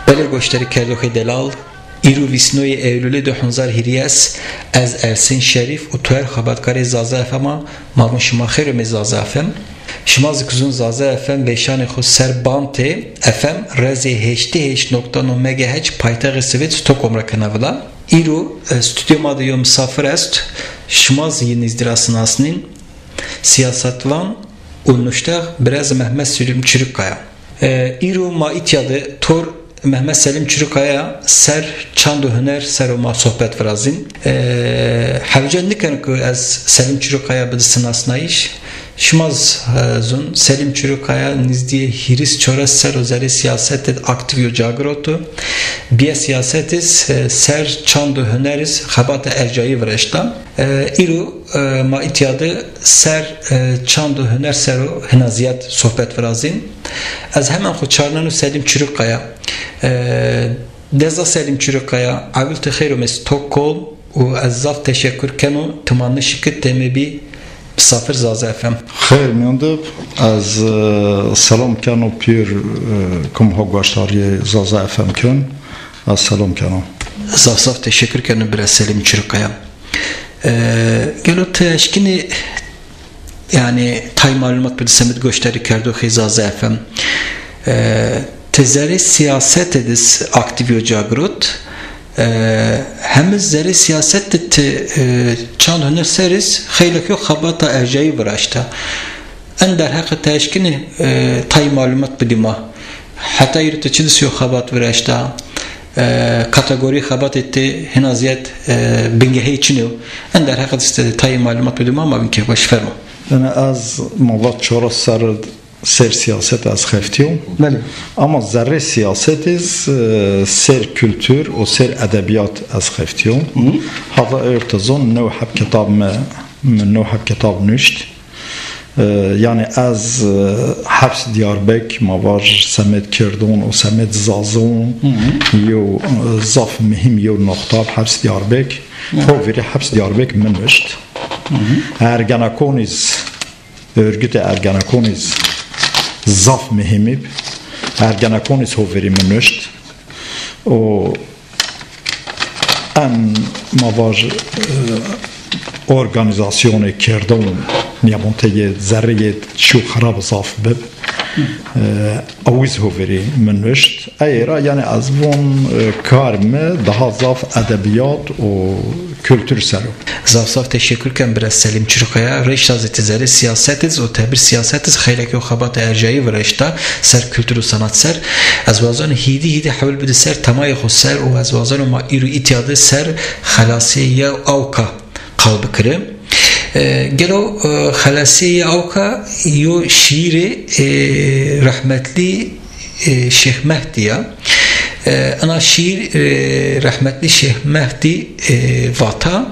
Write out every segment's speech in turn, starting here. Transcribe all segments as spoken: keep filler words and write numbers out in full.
Belê goşdarîkerdoxê delal, îro vîst û noyê Eylûlê di hezar hîrîyes, ez Ersên Şerîf û tuer xebatkarê Zaza F M a, ma vûn şima xêr omê Zaza F M. Şima zî ki zûn Zaza F M vêşanê xo ser bantê F M rezê heştê heşt nokta no megahertz paytexê Swêd Stockholm ra kena vila. Îro, e, stûdyo ma de yo misafir est, şima zî yi nîzdî ra sinasnîn, sîyasetvan û nuştex birez Mehmet Selîm Çurîkkaya. E, îro ma îtya de tor Mehmet Selîm Çurîkkaya ser çand û huner ser o ma sohbet virazîn. E, hewce nikeno ke ez Selîm Çurîkkaya bidi sinasnayîş. Şima z-, e, zûn Selîm Çurîkkaya nîzdîyê hîris çoras serr o zerê sîyasetî de aktîf yo, cagirot o. Bîye sîyasetî z-, e, ser çand û hunerî z-, xebata ercayî vireşta. E, îro, e, ma îtya de ser, e, çand û huner ser o hina zîyad sohbet virazîn. Ez hemen xo çarneno Selîm Çurîkkaya. E, Deza Selîm Çurîkkaya, ewil ti xêr omê Stockholm û ez zaf teşekur keno ti ma nişikit ti eme bî misafir Zaza F M. Xêr mîyan de b, ez, e, selam keno pîr, e, kum ho goşdarîyê Zaza F M ken. Ez selam keno. Zaf zaf teşekur keno bira Selîm Çurîkkaya. E, gelo ti eşkînî, yanî, tay malumat bidi semedê goşdarîkerdoxê Zaza F M. E, ti zerê sîyasetî de z-, aktîf yo, cagirot. E, hem zerê sîyasetî de ti, e, çand huner serî z-, xeylek yo xebata ercayî viraşta. En derheqê ti eşkînî, e, tay malumat bidî ma. Heta îro ti çi di sî yo xebat viraşta? E, kategorî xebatê ti hina zîyad, e, bingehey çin o? En derheqê ti tay malumat bidî ma, ma vîn kêfweş, fermo. Yanî ez ma vat çoras serr ser sîyaset ez xeftîyo. Belê. Ama zerrê sîyasetî z-, e, ser kultur û ser edebîyat ez xeftîyo. Hı. Hata ewro ti zon new heb kitab mi, mi new heb kitab nuşt. E, yanî ez, e, Heps Diyarbek, ma vaj semed Kirdon û semed Zazon, hı hı, yew, e, zaf muhîm yew noqta bi Heps Diyarbek. Hı. Ho vîrî Heps Diyarbek mi nuşt. Hı hı. Ergenekonî z-, örgütê Ergenekonî z-, zaf muhîmî bi. Ergenekonî z-, ho vîrî mi nuşt. O En ma vaj, e, organîzasyonê Kirdon, nîyabon teyê zerrê yê çî û xirab zaf bib. E, ew zî ho vîrî mi nuşt. Ey ra, yanî ez von, e, kar mi daha zaf edebîyat û kultur ser o. Zaf zaf teşekur ken bira Selîm Çurîkkaya. Reşta zî ti zerê sîyasetî z-, û tebir sîyasetî z-, xeylek yo xebata ercayî viraşta ser kultur û sanat ser. Ez wazeno hîdî hîdî hewl bidî ser temayê xo ser û ez wazeno ma îro îtya de ser Xelasîye Yew Awka qal bikirî. E, gelo, e, Xelasîye Yew Awka yo şîîrê, e, rehmetlî, e, Şêx Mehdî ya. E, ina şîîr, e, rehmetlî Şêx Mehdî, e, vata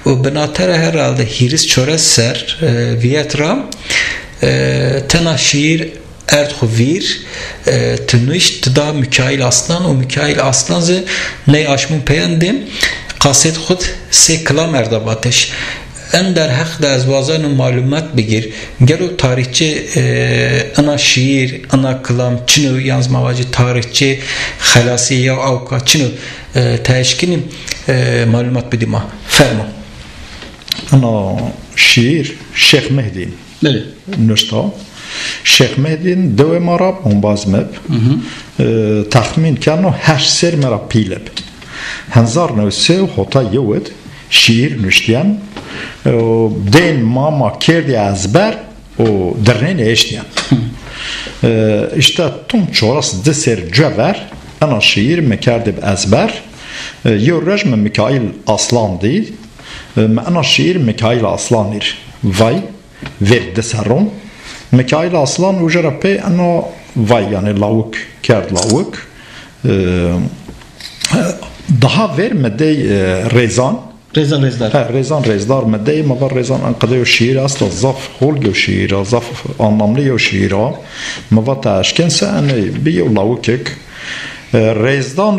û binate ra herhalde hîris çores ser, e, vîyet ra, e, tena şîîr erd xwu vîr, e, ti nuşt, ti da Mikaîl Aslan û Mikaîl Aslan zî ney aşmûn peyen de qasêd xwu d sey kilam erda vateş. En derheq de ez wazeno malumat bigîr, gelo tarîxçê, e, ina şîîr, ina kilam çin o, yan zî ma vajî tarîxçê Xelasîye Yew Awka çin o, e, ti eşkînî, e, malumat bidî ma. Fermo. Ina şîîr Şêx Mehdî Belê. nuşta. Şêx Mehdîn dewê ma ra ombaz mi bi. Hı hı. E, texmîn keno heşt serr mi ra pîle bi. Hezar new sey hota yew id şîîr nuştîyen. E, dên ma ma kerdî ezber û dirnên eştîyen. Hı. E, îşte tom çoras di serr cuver ena şîîr mi kerdî bi ezber. E, yew roj mi Mikaîl Aslan dî. E, mi ena şîîr Mikaîl Aslan îr vay. Vêr di serron. Mikaîl Aslan uca ra pey eno vay, yanî lawik kerd lawik. E, daha vêr mi dey, e, Rêzan. Rêzan Rêzdar. He, Rêzan Rêzdar mi dey, mi va Rêzan en qede yo şîîr esta, zaf hol yo şîîr a, zaf anlamlî yo şîîr a. Mi va ti eşken se enê bi yew lawikik. E, Rêzdan,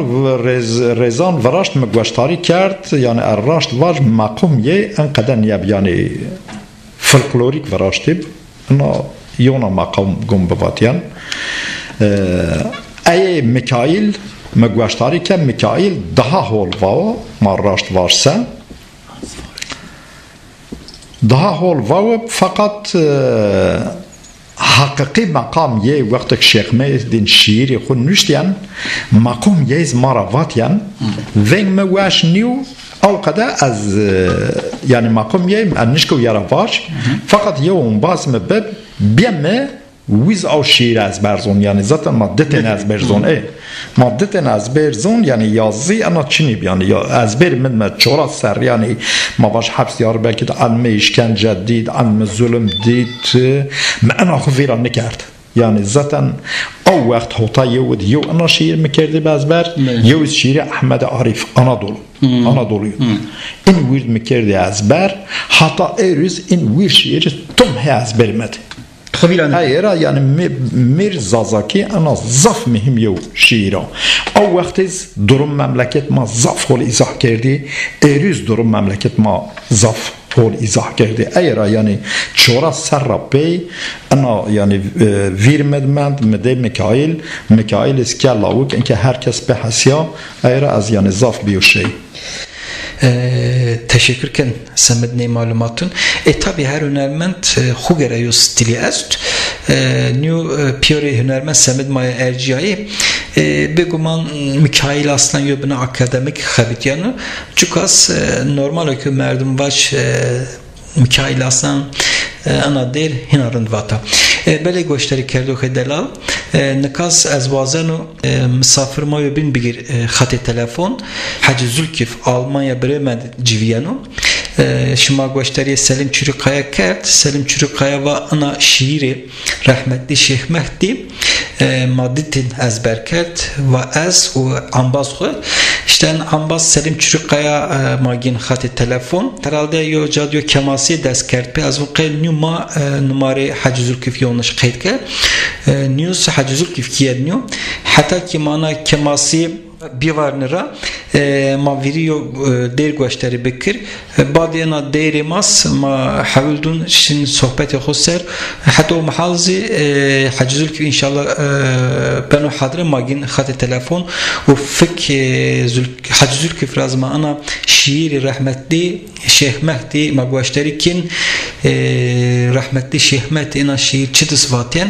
Rêz-, Rêzan viraşt mi goştarî kerd, yanî e raşt vaj meqom yê en qede nîyeb, yanî folklorîk viraştîb. Ina yona meqam gom bivatîyen. E, ey Mikaîl Mi gueştarî ke Mikaîl daha hol vawo, ma raşt vaj se. Daha hol vawo, feqet, e, heqîqî meqam yê wextek Şêx Mehdîn şîîrê xwu nuştîyen, meqam yê zî ma ra vatîyen, veng mi weş nîyo, ew qede ez, e, yanî meqam yê ez nişko ya ra vaj, feqet yew embaz mi bi, bîye mi, wî zî ew şîîr ezber zon, yanî zaten ma di tên ezber zon. Ê, ma di tên ezber zon, yanî yazî ena çinî bi, yanî ya ezber min me çoras ser, yanî ma vaj heps Diyarbekir de elmê îşkence dît, elmê zulm dît, mi ena xwu vîra nikerd. Yanî zaten ew wext hota yew id yew ena şîîr mi kerdî bi ezber, yew id şîîrê Ehmed Arîf, Anadolu. Anadolu. În wîrd mi kerdî ezber, hata êrûz în wîr şîîr tom hê ezberî me de. Xo vîra ne. Ey ra, yanî mi-, mir Zazakî ena zaf muhîm yew şîîr a. Ew wext iz durum memleket ma zaf hol îzah kerdî, êrûz durum memleket ma zaf hol îzah kerdî. Ey ra, yanî çoras serra pey ena, yanî, e, vîr mi de mend, mi dê Mikaîl, Mikaîl iz ke lawik, inke her kes pê hesîya, ey ra ez, yanî, zaf bîyo şey. E, teşekkür ken semed nê malumatun. E, tabi her hunermend, e, xwu gere yo stîlî est. E, nîyo, e, pîyorê hunermend semed ma ercîyayê. E, bêguman Mikaîl Aslan yo bina akademîk xebitîyeno. Çiqas, e, normal o ke merdum vaj, e, Mikaîl Aslan, e, ena dêr hîna rind vata. E, belê goşdarîkerdoxê delal, e, nikas ez wazeno, e, misafir ma yo bîn bigîr, e, xetê telefon. Hecî Zulkif Almanya Bremen de civîyeno. E, şima goşdarîyê Selîm Çurîkaya kerd. Selîm Çurîkaya va ina şîîrê rehmetlî Şêx Mehdî, e, ma di tên ezber kerd, va ez û embaz xwu. Îşte en embaz Selîm Çurîkaya, e, ma gîn xetê telefon. Herhalde yo ca de yo kemasîye dest kerd pê. Ez vûn qey nîyo ma, e, numarê Hecî Zulkif yo niş qeyd ke. E, nîyo se Hecî Zulkif kîye nîyo. Heta kî ma na kemasîye bîvarnî ra, e, ma vîrî yo, e, dêr goşdarî bikir. E, badê ena dêrê ma s-, ma hewil dûn şin sohbetê xo ser. Heta o mehal zî, e, Hecî Zulkif înşallah, e, beno hadre ma gîn xetê telefon û fik, e, Zul-, Hecî Zulkif ra zî ma ena şîîrê rehmetlî Şêx Mehdî ma goşdarî kîn, e, rehmetlî Şêx Mehdî ena şîîr çi dis vatên,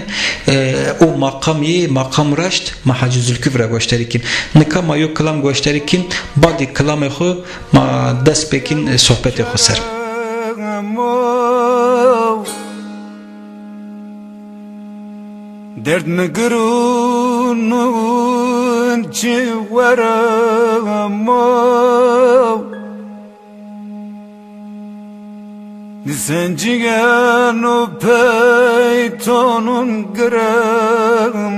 e, o maqam yê, maqam raşt ma Hecî Zulkif ra goşdarî kîn. Nika ma yo kilam goşdarî kîn, badê kilamê xo ma dest pê kîn, e, sohbetê xo ser. Derd mi girûn çi weremo. Nisencîgen û peytonun giremûn.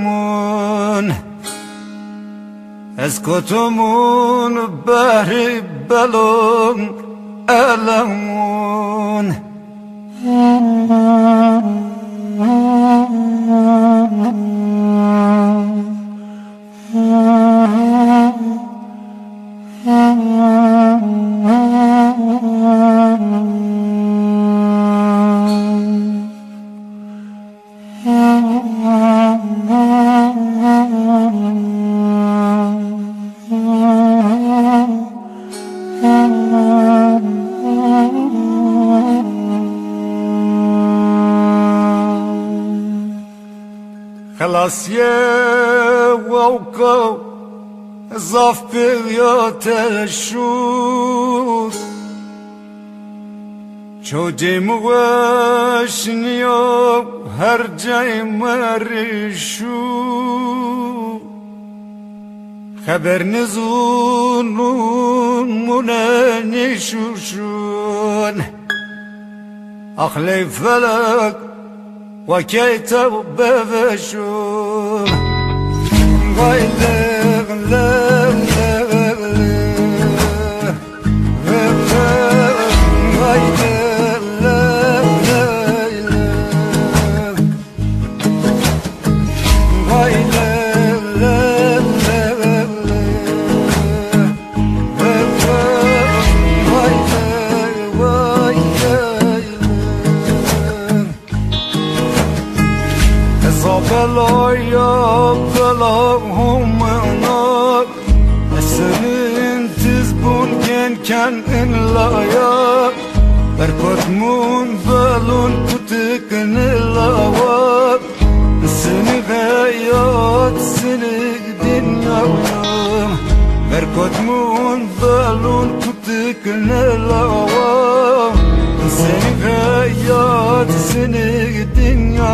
Ez kotumûn behrî belon elemûn. Xelasîye wawka zaf pêya teşûr. Çewcê mi weş nîyo, her cey mi rîşû. Xeber nizûnûn mûne nîşûşûn. Aqlê felek wa key tew beveşûn. Vay lix, lix, lix, lix. Eza belaya bela home Ken in laya, berkot mun belun kutik ne lawa. Seni heyat, seni dünya, berkot mun belun kutik ne lawa. Seni heyat, seni dünya.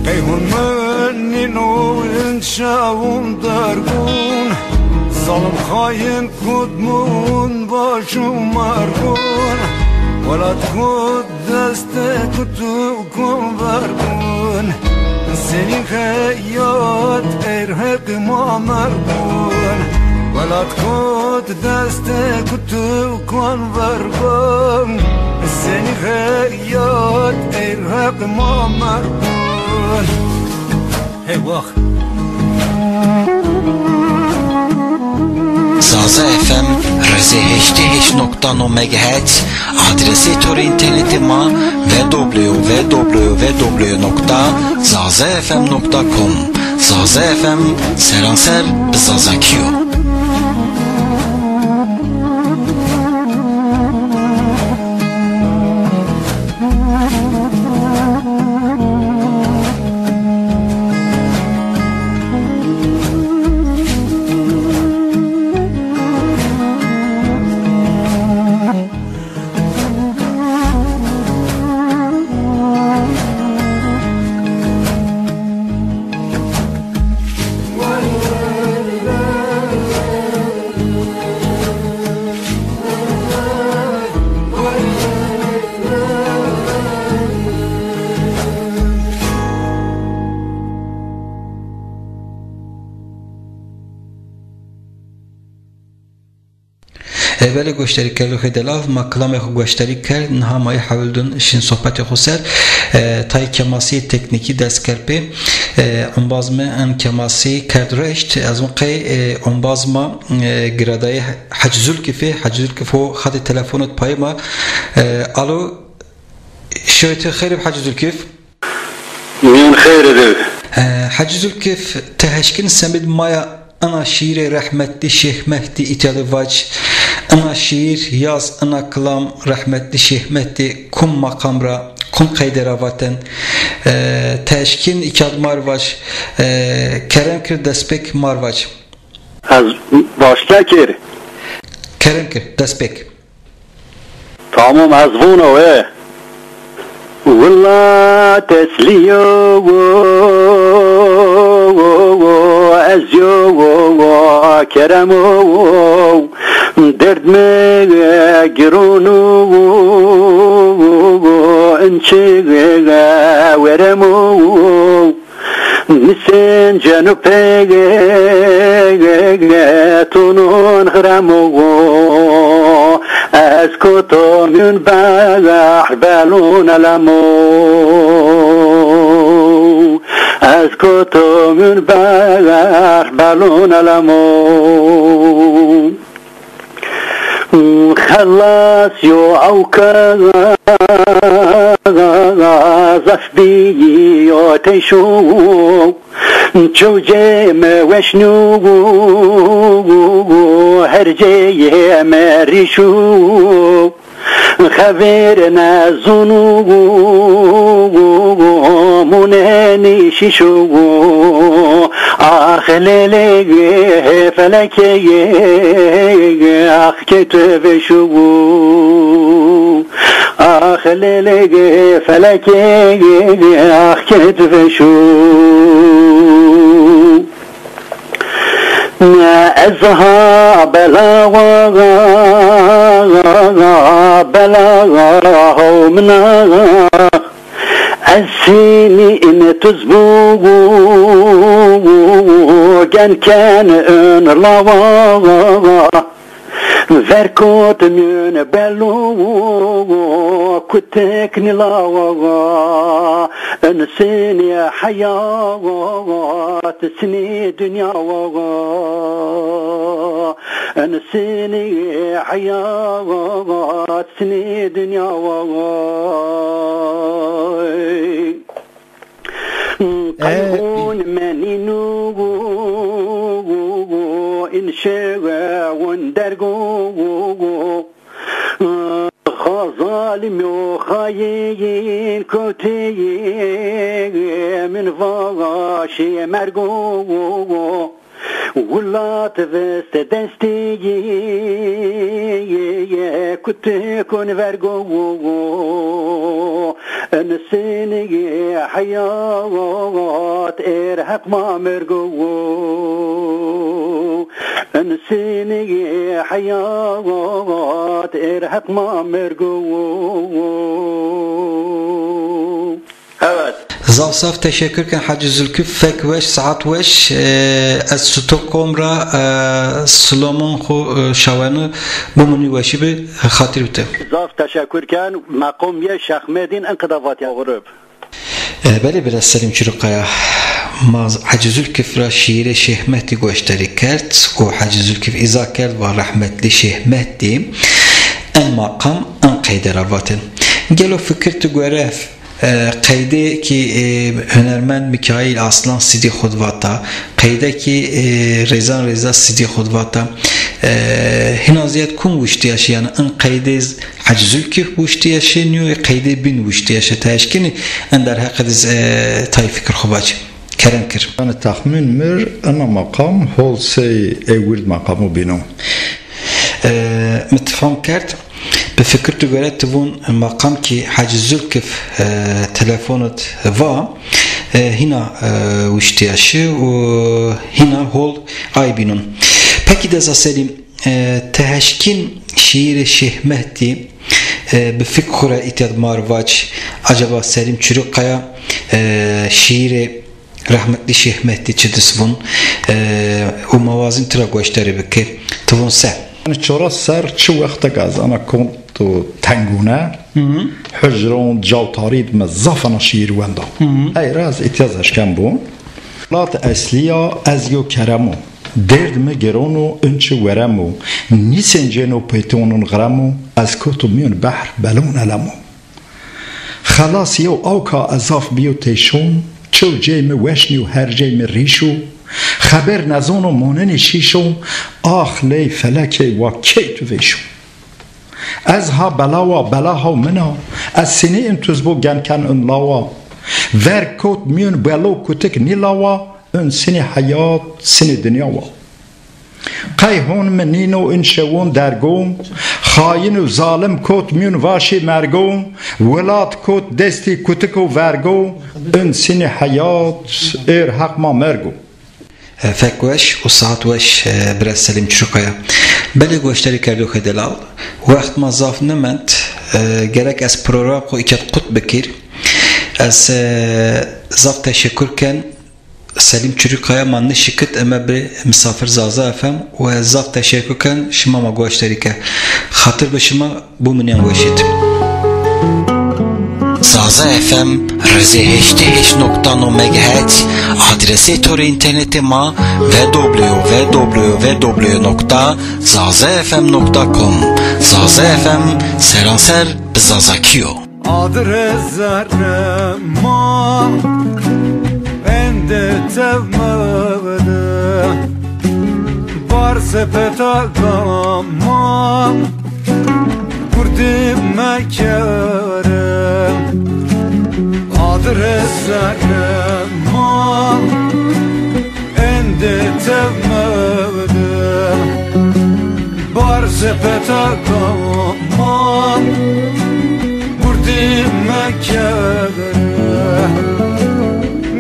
Qey hûn min nîno in şewûn dergûn, zalim xayin kut mûn baş û mergûn, welat kut destê kut û kon vergûn, senî heyat ey Heq ma mergûn, welat kut destê kut û kon vergûn, senî heyat ey Heq ma mergûn. Hey, wax. Zaza F M, rezê heştê heşt nokta no megahertz, adresê torê înternetê ma w w w nokta zaza f m nokta com. Zaza F M, seranser bi Zazakî yo. E, belê, goşdarîkerdoxê delal, ma kilamê xo goşdarî kerd, niha ma yê hewil dun şin sohbetê xo ser. E, tayê kemasîyê teknîkî dest kerd pê. E, ombaz mi en kemasî kerd reşt. Ez vun qey, e, ombaz ma, e, giradayê Hec Zulkifî. Hec Zulkif ho xatê telefonot payê ma. E, alo, şewê ti xeyr ib Hec Zulkif. Mîyan xeyr id. E, Hecî Zulkif, ti heşkin semid maya ina şîîrê rehmetlî Şêx Mehdî îtya de vac, ina şîîr, yaz, ina kilam rehmetlî Şêx Mehdî kum maqam ra, kum qeyde ra vaten, e, ti heşkin îtya de mar vac, e, kerem kir destpêk mar vac. Ez başla kir. Kerem kir, destpêk. Tamam, ez vono, e. Willa teslî yo, ez yo, kerem o, derd mi giron o, in çi werem o. Nisin cenu pege tunun hremo, ez kutum yun behr belun elemo, ez kutum yun behr belun elemo. Xelas yo ewka zaf bîyo teyşo, çewcê mi weşnû, her ceyê mi rîşû. Xevêr nezûnû, munenî şîşû. Ax lêlê felekê, ax kê tu vêşû. Ax lêlê felekê, ax kê tu vêşû. Ez ha bela, bela ho mina. Ez sînî in tuz bû, gen ken in lawa. Verkot miyun belo, kutik nilawa, insini hayat, sini dünya, insini hayat, sini dünya. Qeyhun menînu in şewe win dergo, xazalim yo xayîn koteyî min vaşê mergo. Wilat vist destî kutikon vergo, însinî heyat êr heq ma mergo, însinî heyat êr heq ma mergo. Evet. Zaf zaf teşekkür ken Hacı Zülküf, fek weş, saat weş. E, ez Stockholm ra, e, Solomon xu, e, şawenu, bimunî weşî bi, xatir bite. Zaf teşekkür ken, meqom ye Şexmedîn, in qida vatîya xurib. E, belê, bira Selîm Çurukaya, ma Hacı Zülküf ra şîîrê Şêx Mehdî goşdarî kerd û Hacı Zülküf îza kerd va rehmetlî Şêx Mehdî en maqam, en qeyde ra vatin. Gelo fikir tu gore, E, qeydê ki, e, hunermend Mikaîl Aslan sidî xwu di vata, qeyde ki, e, Rêzan Rêza sidî xwu di vata, e, hîna zîyad kum wiştîya şi, yanî in qeydê z-, Hacı Zülküf wiştîya şi, nîyo qeydê bîn wiştîya şi. Ti eşkenî in derheqê di z-, e, tay fikir xwu vac. Kerem kir. Yanî texmîn mir ina meqam hol sey ê wird meqamo bîno. E, mi tifam kerd. Bi fikir tu gore ti vûn meqam ki Hacı Zülküf, e, telefonit va, e, hîna, e, wiştîya şi û hîna hol ay bînon. Pekî deza Selîm, e, ti heşkîn şîîrê Şêx Mehdî, e, bi fik xwu re îtya di mar vac, acaba Selîm Çurukaya, e, şîîrê rehmetlî Şêx Mehdî çi dis vûn, e, û ma wazîn tira goşdarî bikî. Ti vûn se? Yanî çora ser çi wextek ez ana kont û tengûne, hicron, cawtarî di mi zaf ana şîîr wenda. Ey ra ez îtya ez eşken bû. Lat eslîya ez yo keremo. Dêrd mi giron o, in çi weremo. Nîsêncêno pêtonun xremo, ez koto mîyon behr belon elemo. Xelas yew awka ez zaf bîyo têşon, çew cey mi weş nîyo her cey mi rîş o, xeber nezono monenê şîşo, ax ley felekê wa key tu vêşo. Ez ha belawa bela haw min a, ez sinî in tuz bo gen ken in lawa, verg kot mîyon belo kutik nîlawa, in sinî heyat sinî dinya wa. Qey hon mi nîno in şewon dergo, xayin û zalim kot mîyon vaşê mergo, welat kot destî kutik û vergo, in sinî heyat êr heq ma mergo. E, fek weş û saet weş, e, bira Selîm Çurukaya. Belê goşdarî kerdoxê delal, wext ma zaf nimend, e, gerek ez program xwu îked qut bikir. Ez, e, zaf teşekkür ken Selîm Çurukaya ma nişikit eme bi misafir Zaza F M û ez zaf teşekkür ken şima ma goşdarî ke. Xatir bi şima, bimûnîyen weşî di. Zaza F M rezê heştê heşt nokta no megahertz, adresê torê înternetê ma w w w nokta zaza f m nokta com. Zaza F M seranser bi zazakî yo. Adre zerre ma ende tevmede, bar sepeta gama gurdi mekere. Adre zerre ma ende tevmede, bar sepeta gama gurdi mekere.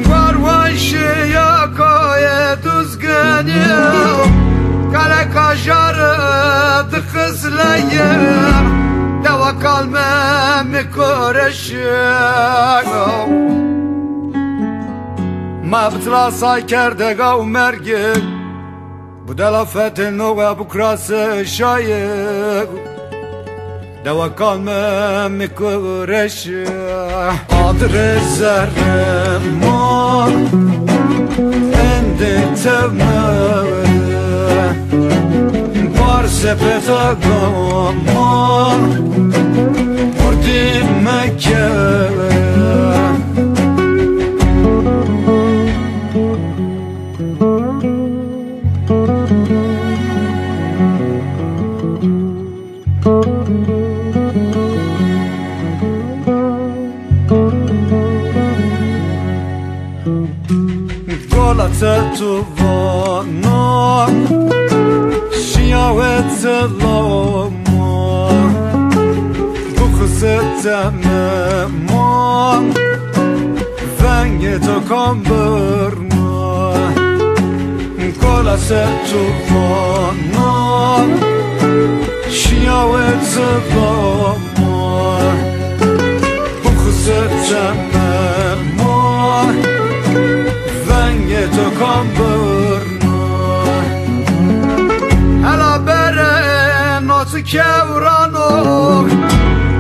Garwaşe ya kaye duzgene, kale kajare di xizleye, dewa kalme mi koreşe. Ma bitla say kerdega û merge. Budela fetê no we bukras şaye. Dewa kalme mi kureş. Adre zerre ma. Ende tevme. Par sepeta gama. Kurdi meke. Gola te tu vana, şiya we ti lama, bu xise temema. Vengê to kam birna, kola se tu vana, şiya we ti vama. Bu xise temema, vengê to kam birna. Hela bere no ti kewrano,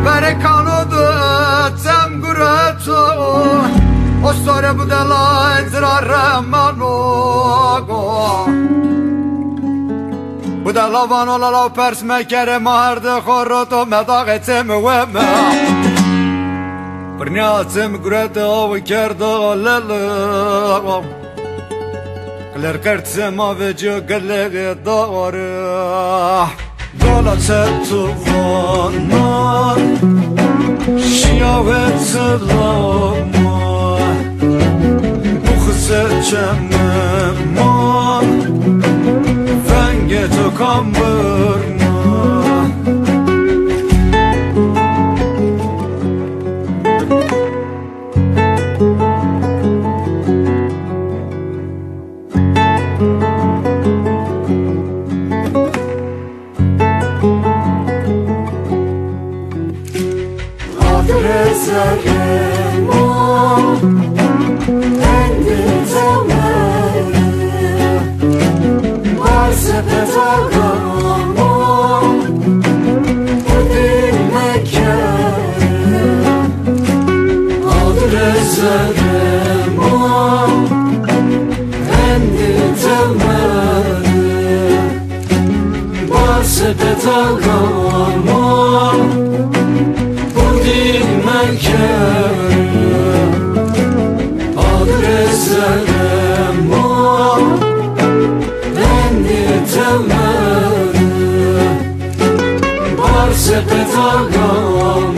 bere kano de tem guret. O stare bu delay zira remano. Bu dela vano lala pers mekere, ma herde xo roto medaxe çem weme. Birnya çem gurete aw kerda lele. Lerkert sema vecîyo gelege dare. Gola se tu vana, şiya we ti lama. Bu xise çeme ma, vengê to kam birna. Adre zerre ma, endi temeri, bar sepeta gama, udi mekeri. Adre zerre ma, endi temeri, bar sepeta gama, udi mekeri. Adre zerre ma, endi temeri, bar sepeta gama.